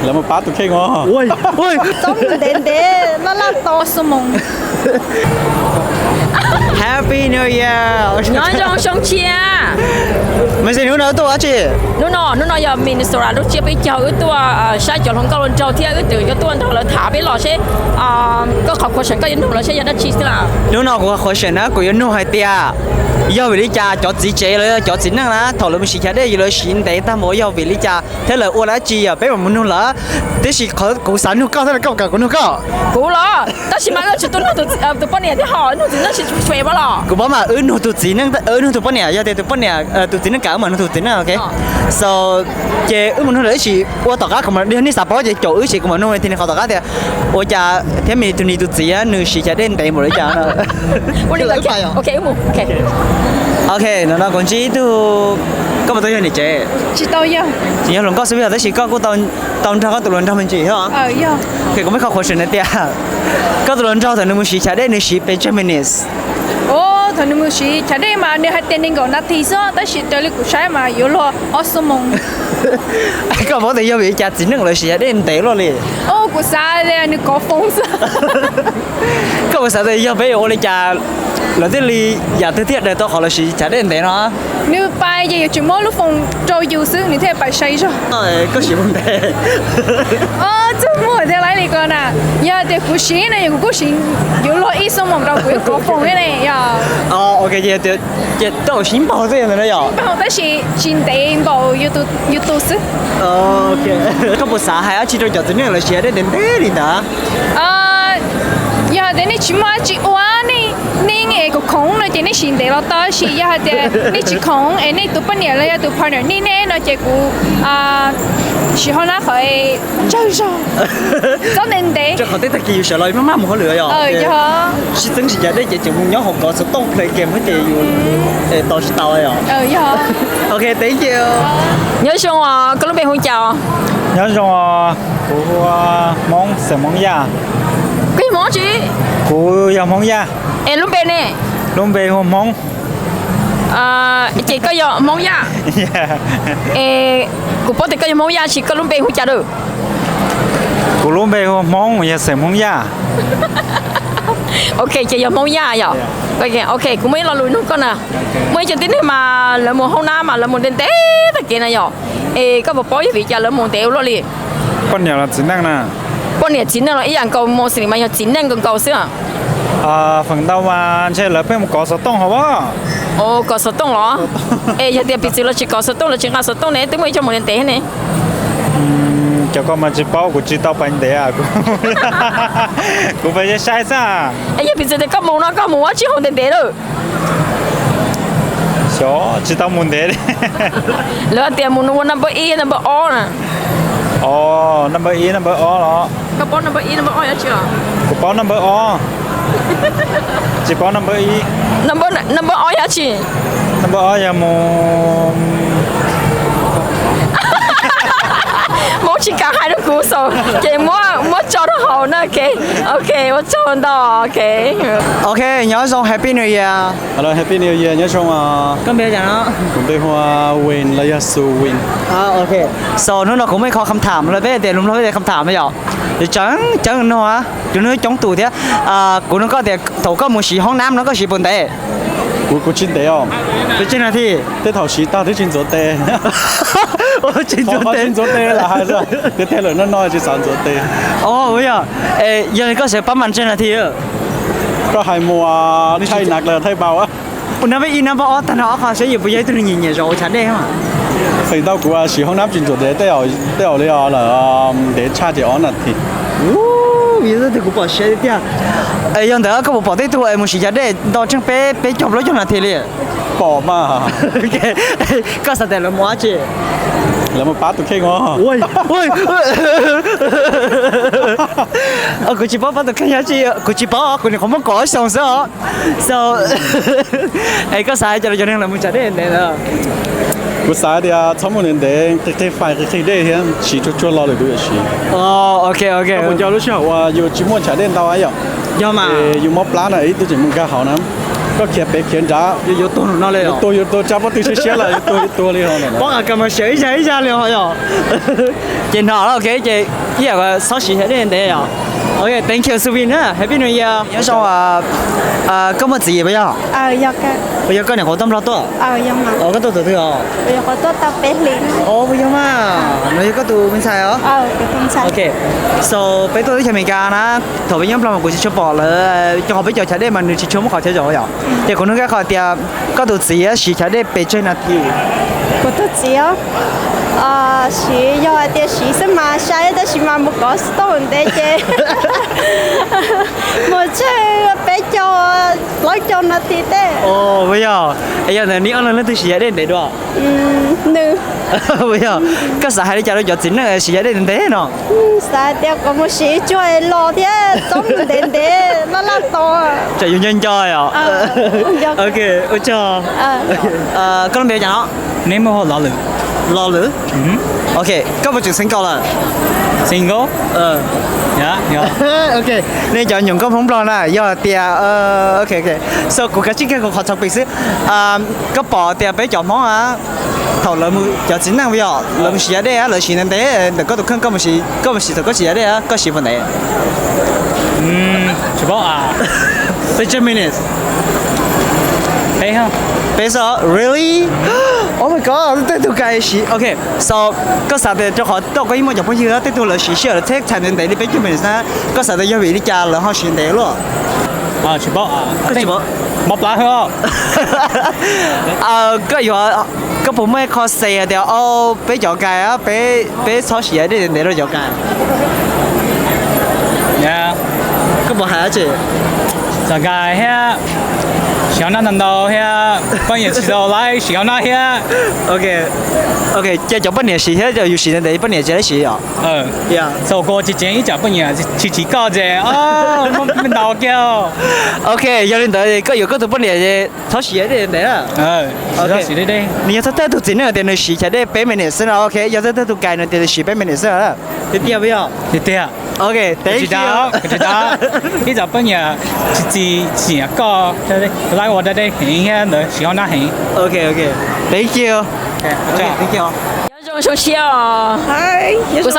Lawv mus pab tus kheej os. Txhob mus ntev ntev, laj laj tau xuab moos. Happy New Year. Nyob zoo xyoo tshiab. Mas hnub no wb tuaj ua dab tsi? Hnub no, hnub no yog Minnesota lub tsiab peb caug, wb tuaj saib cov hluas nkauj hluas nraug thiab wb twb yuav tuaj nrog lawv tham peb los seb koj qhov question koj yuav nug lawv seb yog dab tsi xwb lawm. Hnub no kuv qhov question na kuv yuav nug hais tias yog vim li cas cov txiv tsev los yog cov txiv neej na thaum lawv mus siv chav dej lawv siv ntev tag npaum yog vim li cas thiab lawv ua dab tsi, yog peb mam mus nug lawv. Tiam sis qhov kuv xav nug koj thiab koj kam kuv nug koj. Kuv los tab sis mas wb tsis tuaj nug tus poj niam thiab ho nug txiv neej tsis tshua los. Kuv paub mas wb nug tus txiv neej, wb nug tus poj niam, yog tias tus poj niam, tus txiv neej kam wb mam nug tus txiv neej, ok. So ces wb mus nug lawv ib sim ua tom qab kuv mam, nej xav paub ces caum wb ib sim kuv mam nug Tiny qhov tom qab tias ua cas thiab Tiny tus txiv nws siv chav dej ntev npaum li cas no. Ok, no no kuv ntsib ib tug, koj puas tau yog niam tsev? Tsis tau yog. Tsis yog hluas nkauj xwb yog tab sis koj kuj tau nrog koj tus hluas nraug me ntsis thiab. Ok, kuv muaj ib qho question hais tias koj tus hluas nraug thaum nws mus siv chav dej nws siv pes tsawg minutes? Thaum nws mus siv chav dej mas nws hais tias nees nkaum nas this xwb tab sis raws li kuv saib mas yuav luag ob xuab moos. Koj paub tias yog vim li cas txiv neej lawv siv chav dej ntev luaj li? Kuv xav tias nws kov foom xwb. Koj puas xav tias yog peb yuav ua li cas lawv thiaj li yam twg thiaj daws tau qhov lawv siv chav dej ntev no? Nws pais ces yuav tsum muab lub foom rau yus xwb nws thiaj pais sai zog. Koj siv puas ntev? Txaj muag thiab laiv li ko na. Yog tias kuv siv no yog kuv kuj siv yuav luag ib xuab moos rau kuv yuav kov foom thiab ne yog. Ok, ces tau siv npaug xwb ntag yog. Npaug tab sis tsis ntev npaum yus tus xwb. Koj puas xav hais dab tsi rau cov txiv neej lawv siv chav dej ntev ntev li ntawd? Yog tias nej tsis muaj dab tsi ua, nej, nej es khoom khoom no ces nej siv ntev los tau, tab sis yog hais tias nej tsis khoom es nej tus poj niam los yog tus partner nej nej no ces kuv siv hoob nab qhov tsawg zog, txhob ntev ntev. Rau qhov tej tag kis yus sawv los maj maj mus hauj lwm yog. Sib txeeb siv chav dej ces tseem mus nyob hauv kov xov tooj play game ces yus tos tsis tau yog. Ok, thank you. Nyob zoo os, koj lub npe hu cas? Nyob zoo os, kuv hu Hmoob, xeem Hmoob Yaj. Koj yog Hmoob tsi? Kuv yog Hmoob Yaj. Es lub npe ne? Lub npe hu Hmoob. Ces koj yog Hmoob Yaj? Es kuv paub tias koj yog Hmoob Yaj sis koj lub npe hu cas lawm? Kuv lub npe hu Hmoob, yog xeem Hmoob Yaj. Ok, ces yog Hmoob Yaj yom? Ok, kuv muaj ib lo lus nug koj na. Muaj ib co tib neeg mas lawv mus hoob nab mas lawv mus ntev ntev tag kev na yom? Es koj puas paub yog vim cas lawv mus ntev ua luaj li? Poj niam los txiv neej na? Poj niam txiv neej los ib yam nkaus, mostly mas yog txiv neej nkaus nkaus xwb. Feem ntau mas ntshe lawv pheej mus kov xov tooj hauv. Kov xov tooj los? Es yog tias piv txwv lawv tsis kov xov tooj, lawv tsis nqa xov tooj ne, twb muaj ib co mus ntev ntev ne. Cov ko mas tsis paub, kuv tsis tau pais ntev, kuv pais sai sai xwb. Es yog piv txwv tias koj mus no koj mus ua tsi hauv ntev ntev lawm? Xyov, tsis tau mus ntev li. Lawv hais tias mus ua number ib, number ob na. Os, number ib, number ob los? Koj paub number ib, number ob yog tsi? Kuv paub number ob. Tsis paub number ib. Number ob yog tsi? Number ob yog mus, Hmoob tsis kam hais rau kuv xaus ces muab tso rau hauv na. Ok, ua tsaug ntau. Ok, nyob zoo, Happy New Year. Hello, Happy New Year, nyob zoo. Koj npe cas no? Kuv npe hu Win los yog Su Win. Ok, so hnub no kuv muaj ib qho kham tham los peb tias lus Nplog peb tias kham tham no yom. Tseem ceeb no, cov neeg coob tus thiab. Kuv nug koj tias thaum koj mus siv hoob nab no koj siv puas ntev? Kuv, kuv tsis ntev os. Pes tsawg nas this? Tej thaum siv tag twb tsis ntxuav tes. Tsis ntxuav tes, ntxuav tes lawm hais tias tej lawm no no tsis xav ntxuav tes. Yog, yog li koj siv pab mas tsawg nas this? Koj hais mus thaij nas los thaij npau. Ua nab peb ib nab npau ob tag nrho ob qho seb yus puas yog ib tug neeg nyiam nyiam zaum ua chav dej. Feem ntau kuv siv hoob nab tsis ntxuav tes tej zaum li lawm ntev tshaj ces ob nas this. Yog tus kuv pom siab tiag. Yog ntawd koj puas pom tej tug mus siv chav dej ntau tseeb peb, peb caug plaub caug nas this li? Pom mas. Koj xav tias lawv mus ua dab tsi? Lawv mus pab tus kheej os. Kuv tsis paub pab tus kheej yog dab tsi, kuv tsis paub, kuv nyuam qhuav muab kaum ob xyoos xwb os. So, es koj xav hais cas rau cov neeg lawv mus chav dej ntev ntawd? Kuv xav tias txhob mus ntev ntev, qig qig fais qig qig dej thiab siv tsuag tsuag lo lawm kuv yuav siv. Ok, ok. Puas yog lub sij hawm uas yus tsis muaj chav dej ntau yom? Yog mas. Yus mob plab na ib tug tseem mus nkag hauv na. Koj khiav pem khiav nrad, yuav tuag no li, yuav tuag yuav tuag, tsa pob tw siab siab lawm, yuav tuag yuav tuag li ho no. Pom qab mas sawv ib zag ib zag li ho yom. Ces no ok, ces ib yam txhob siv xyab dej ntev yom. Ok, thank you Subi na, Happy New Year. Nyob zoo, koj muaj txiv puas yog? Puas yog koj niam qhuav tuaj Nplog tuaj? Koj tuaj thaum twg os? Puas yog mas, no yog koj tus me ntxhais os? Ok, so peb tuaj teb chaws Amelikas na, thaum peb nyob Nplog mas kuv tsis tshua pom lawv, rau qhov peb cov chav dej mas nws tsis tshua muaj qhov chaw zaum yom. Ces kuv nug koj qhov tias koj tus txiv siv chav dej pes tsawg nas this? Kuv tus txiv siv, yog hais tias siv xwb mas sai, tab sis mas mus kov stove ntev ces mus tsawg peb caug plaub caug nas this tej. Puas yog? Es yog ntawd neb ob leeg leej twg siv chav dej ntev dua? Nws. Puas yog? Koj xav hais li cas rau cov txiv neej siv chav dej ntev ntev no? Xav hais tias kom mus siv tsuag los thiab txhob mus ntev ntev laj laj tos. Tsam yus nco nco os. Ok, ua tsaug. Koj lub npe cas no? Neb muaj hu Los Lwm. Los Lwm. Ok, koj puas tseem single lawm? Single? Ok, nej cov nyuam nkauj Hmoob Nplog na, yog tias, ok ok, so kuv kav tsij kiag kuv qhov topic xwb. Koj pom tias peb cov Hmoob a, thaum lawv mus, cov txiv neej yog lawv mus siv chav dej, lawv siv ntev ntev, ntawm koj tus kheej, koj mus siv thaum koj siv chav dej, koj siv puas ntev? Tsis paub. Thirty minutes. Peb xwb? Really? Oh my god, tej tug guy siv, ok. So koj xav tias rau qhov tau koj yeej muaj cov phooj ywg, tej tug lawv siv sij hawm, lawv take time ntev ntev li peb caug minutes na, koj xav tias yog vim li cas lawv ho siv ntev luaj? Tsis paub. Mob plab. Koj yuav, koj puas muaj ib qho say tias, o, peb cov guy, peb txhob siv dej ntev rau cov guy? Koj puas hais dab tsi? Cov guy thiab siv hauv nab ntau ntau thiab poj niam tsis tau laib siv hauv nab thiab. Ok, cia cov poj niam siv thiab, yus siv ntev ntev poj niam tsis laib siv os. Txaus kuv tsis ceev ib tsam poj niam tsis tsis koj ces ntau kiag. Ok, yog li ntawd koj yuav koj tus poj niam txhob siv dej ntev. Nws yog thawj thawj tug txiv neej tias nws siv chav dej peb minutes xwb no, ok, yog thawj thawj tug guy no tias nws siv peb minutes xwb. Tiag tiag puas yog? Tiag tiag. Ok, thank you. Ib tsam poj niam tsis txiv txiam koj, laib ua dab dej heev thiab ntawd siv hauv nab heev. Ok ok, thank you. Thank you. Nyob zoo zoo siab os.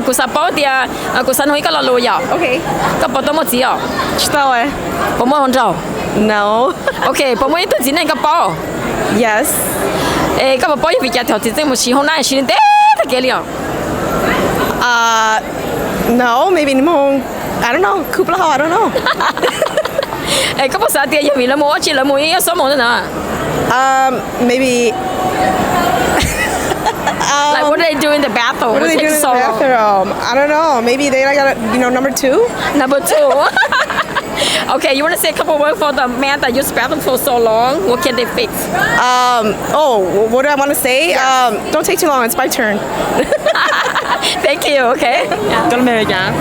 Kuv xav paub tias, kuv xav nug ib koj lo lus yom. Koj puas tau muaj txiv os? Tsis tau. Puas muaj hluas nraug? No. Ok, puas muaj ib tug txiv neej koj paub? Yes. Es koj puas paub yog vim cas thaum txiv txeej mus siv hauv nab siv ntev tag kev li os? No, maybe nws mus, I don't know, khwv plaub hau, I don't know. Es koj puas xav tias yog vim lawv mus ua tsi lawv mus ib ob xuab moos ntawd na? Maybe. Like, what do they do in the bathroom? What do they do in the bathroom? I don't know. Maybe they like, you know, number two? Number two. Okay, you want to say a couple words for the man that use bathroom for so long? What can they fix? Um, oh, what do I want to say? Um, don't take too long. It's my turn. Thank you, okay. Koj lub npe li cas?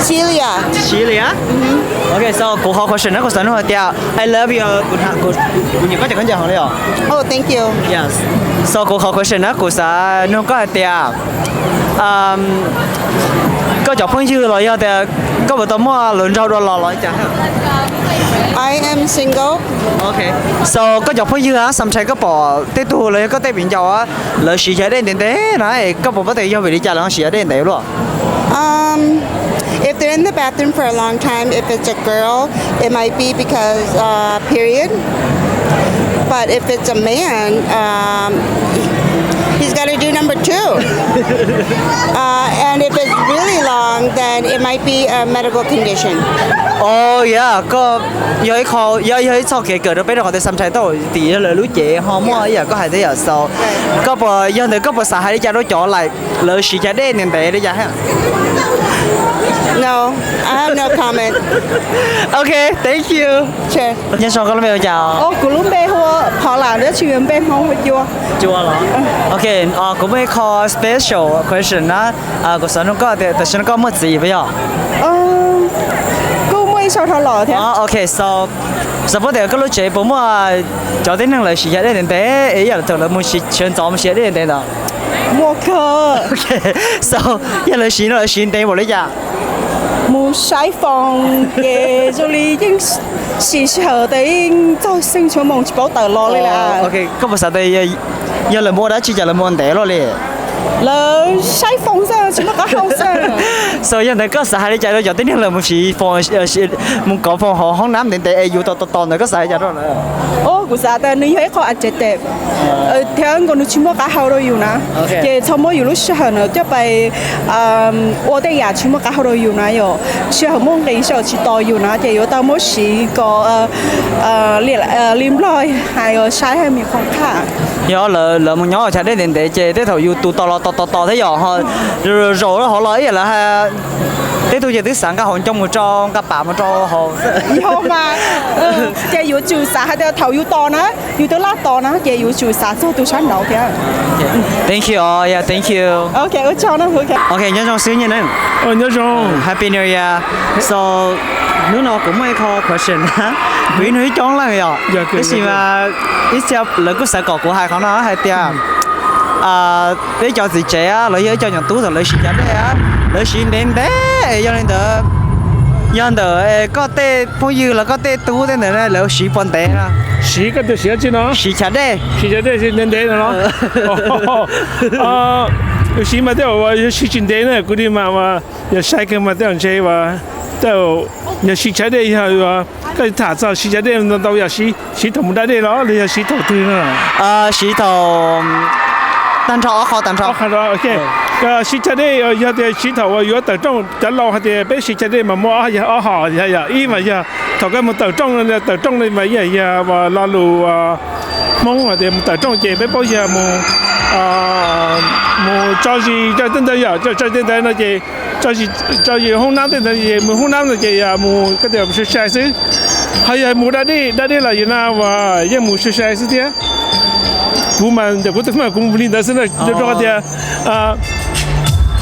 Celia. Celia? Ok, so kuv qhov question na kuv xav nug hais tias I love you, kuv nyiam koj cov khaub ncaws heev li os. Oh, thank you. Yes. So kuv qhov question na kuv xav nug koj hais tias, um, koj cov phooj ywg los yog tias koj puas tau muaj hluas nraug dua los los li cas? I am single. Ok. So koj cov phooj ywg, sometimes koj pom tej tug los yog koj tej viv ncaus lawv siv chav dej ntev ntev na, koj puas paub tias yog vim li cas lawv ho siv chav dej ntev luaj? Um, if they're in the bathroom for a long time, if it's a girl, it might be because, uh, period. But if it's a man, um, he's got to do number two. Uh, and if it's really long, then it might be a medical condition. Oh yeah, koj yog ib qho, yog ib txoj kev kawm rau peb rau qhov tias sometimes tau tim yog lawv lub cev ho muaj ib yam koj hais thiab yom. So koj puas, yog ntawd koj puas xav hais li cas rau cov like lawv siv chav dej ntev ntev li cas? No, I have no comment. Ok, thank you. Nyob zoo, koj lub npe hu ua cas? Kuv lub npe hu ua Paula, tab sis npe Hmoob hu ua Cua. Cua los? Ok, kuv muaj ib qho special question na. Kuv xav nug koj tias tam sim no koj muaj txiv puas yog? Kuj muaj ib sau dhau los thiab. Ok, so, suppose tias koj lub tsev puas muaj cov tib neeg lawv siv chav dej ntev ntev, ib yam thaum lawv mus sawv ntxov mus siv chav dej ntev ntawd? Muaj kawg. So, yog lawv siv no lawv siv ntev npaum li cas? Mus saib foos ces zoo li yeej sim sij hawm tas yeej txog xeeb tshua moos tsis paub tawm los li lawm. Koj puas xav tas yog lawv mus ua dab tsi cas lawv mus ua ntev luaj li? Lawv saib foos xwb tsis muaj qab hau xwb. So yog ntawd koj xav hais li cas rau cov tib neeg lawv mus siv foos, mus kov foos hauv hoob nab ntev ntev es yus tos tos tos ntawd koj xav li cas rau lawv? Kuv xav tas nws yog ib qho addictive thiab nkaus nws tsis muaj qab hau rau yus na. Ces txhob muab yus lub sij hawm na coj pais ua tej yam tsis muaj qab hau rau yus na yom. Sij hawm muaj nqis sij hawm tsis tos yus na ces yuav tau muab siv kom li Nplog hais saib hais mis khoom qhaj. Yog lawv mus nyob chav dej ntev ntev ces tej thaum yus tus tos los tos tos tos thiab yom, zaum hauv los ib yam lawv hais, tej tug ces twb xav nqa hauv ncoo mus rau nqa pam mus rau hauv. Yog mas, ces yuav tsum xav hais tias thaum yus tos na, yus twb laj tos na ces yuav tsum xav txog tus sab nraud thiab. Thank you, yeah, thank you. Ok, ua tsaug na. Ok, nyob zoo xwb nyiaj neeb. Nyob zoo. Happy New Year. So hnub no kuv muaj ib qho question na, kuv ib nug ib coob leej yom, tab sis mas ib txhia lawv kuj xav kom kuv hais qhov no hais tias peb cov txiv tsev los yog ib co nyuam tub thaum lawv siv chav dej, lawv siv ntev ntev, yog li ntawd, yog ntawm koj tej phooj ywg los koj tej tub tej ntawd lawv siv puas ntev no? Siv, koj tias siv dab tsi no? Siv chav dej. Siv chav dej siv ntev ntev no los? Siv mas tej zaum yog siv tsis ntev na kuv li mas yog sai kawg mas tej zaum ntshe, tej zaum yog siv chav dej yog koj tham txog siv chav dej ntau yam siv, siv thaum mus da dej los los yog siv thaum twg no? Siv thaum, tag nrho ob qho tag nrho. Siv chav dej yog tias siv thaum uas yuav tawm rooj, cov laus hais tias peb siv chav dej mas muaj ob hom, yog ib mas yog thaum koj mus tawm rooj, tawm rooj li mas ib yam yog lo lus Hmoob hais tias mus tawm rooj ces peb paub yog mus, mus tso zis tej ntawd yom, tso zis tej ntawd no ces tso zis hoob nab tej ntawd ces mus hoob nab no ces mus koj tias mus sai sai xwb. Ho yog mus da dej, da dej los yog no uas yeej mus sai sai xwb thiab. Kuv mas ntawm kuv tej kuv mus li ntawd xwb na, rau qhov tias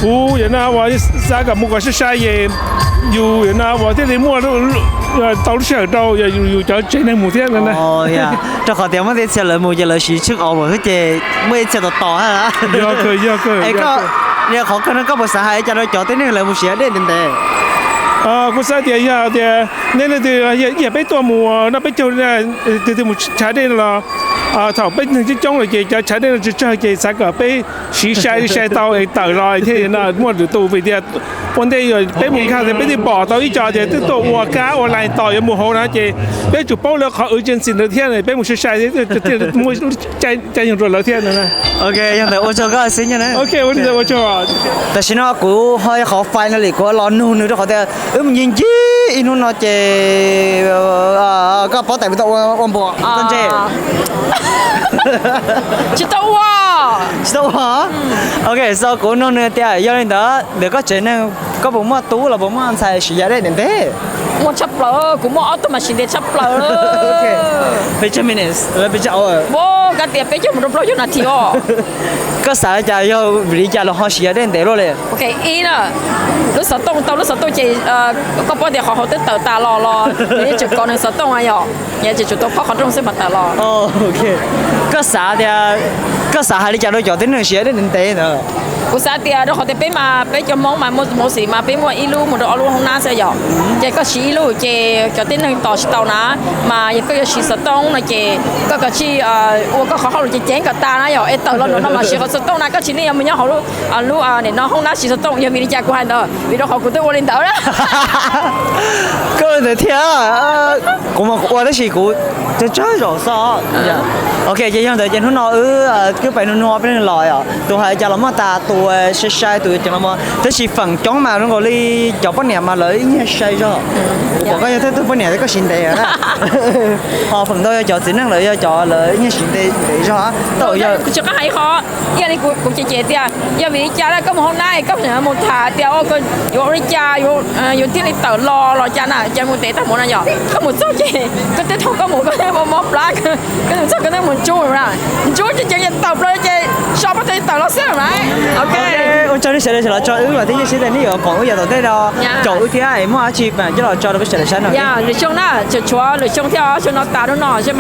kuv yog no uas xav kom mus kom sai sai es yus yog no uas thiaj li muaj tau lub sij hawm rau yus cov tsev neeg mus thiab no. Rau qhov tias muaj tej txhia lawv mus ces lawv siv tshwj aus lawm xwb ces muaj ib txhia tos tos. Yog kawg, yog kawg. Qhov kawg no koj puas xav hais li cas rau cov tib neeg lawv mus siv dej ntev ntev? Kuv xav tias yog tias nej leej twg ib yam peb tuaj mus noj peb caug, tus twg mus chav dej no los thaum peb neeg coob coob lawm ces cov chav dej no tsawg tsawg ces xav kom peb siv sai sai tau es tawm los thiaj muaj lwm tus vim tias ua ntej peb mus nkag tias peb twb pom tau ib co tias twb tuaj ua kab ua line tos yuav mus hauv na ces peb tsum paub lawv qhov urgency ntawd thiab peb mus sai sai thiab thiaj muaj caij nyoog rau lawv thiab. Ok, yog ntawd ua tsaug koj xwb. Tam sim no kuv ho yog qhov finally kuv los nug nws rau qhov tias wb mus ncig ncig ib hnub no ces koj paub tais tau ua npuas txog ntse? Tsis tau ua. Tsis tau ua. Ok, so kuv nug nws tias yog li ntawd ntawm koj tsev neeg koj puas muaj tub los puas muaj ntxhais siv chav dej ntev ntev? Muaj tshaj plaws, kuv muaj ob tug mas siv ntev tshaj plaws. Peb caug minutes, peb caug hour. Koj tias peb caug mus rau plaub caug nas this os. Koj xav li cas yog vim li cas los ho siv chav dej ntev luaj li? Ok, ib na, lub xov tooj tau lub xov tooj ces koj paub tias qhov hauv twb tawm tas los los nws yeej tseem kov nws xov tooj na yom, nws yeej tseem tsum tau khob qhov rooj xwb mas tawm los. Koj xav tias, koj xav hais li cas rau cov tib neeg siv chav dej ntev ntev ntawd? Kuv xav tias rau qhov tias peb mas peb cov Hmoob mas muaj mostly mas peb muaj ib lub mus rau ob lub hoob nab xwb yom, ces koj siv ib lub ces cov tib neeg tos tsis tau na, mas yog koj yuav siv xov tooj no ces koj kav tsij ua koj qhov hauj lwm ceev ceev kom tas na yom, es tawm los no mas siv qhov xov tooj na, koj tsis nej yuav mus nyob hauv lub, lub nim no hoob nab siv xov tooj. Yog vim li cas kuv hais ntawd? Vim rau qhov kuv twb ua li ntawd na. Koj ua li ntawd thiab. Kuv mas kuv ua tab sis kuv tsawg tsawg zaum xwb. Ok, ces yog ntawd ces hnub no wb twb pais nug nug ob peb leeg los yom, tus hais cas los muaj tas, tus sai sai tus ces los muaj, tab sis feem coob mas zoo nkaus li cov poj niam mas lawv ib nyuag sai zog. Kuv pom koj yog thawj tug poj niam koj siv ntev na. Ho feem ntau yog cov txiv neej lawv yog cov lawv ib nyuag siv ntev ntev zog. Tau yog kuv tsis qab hais ib qho, ib yam li kuv cem cem tias yog vim li cas koj mus hoob nab koj mus tham tias yuav ua li cas yuav thiaj li tawm los los cas na, cas mus ntev tag mus na yom. Koj mus txog ces koj twb thaum koj mus koj twb mob mob plab, koj mus txog koj twb mus ntsub na, ntsub ces ceev tawm plaws ces so pab tau tawm los xwb na. Ok, ua tsaug nej sawv daws los tso wb mas thiab, yeej siv tas nej yuav koom wb yav tom ntej no, caum wb thiab es muaj dab tsi mam coj los tso rau peb sawv daws saib no. Lwm xyoo na, tshuav lwm xyoo thiab, xyoo no tas lub no xwb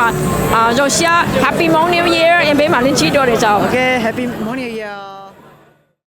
mas zoo siab, Happy Hmong New Year, peb mam li ntsib dua lwm zaus. Ok, Happy Hmong New Year.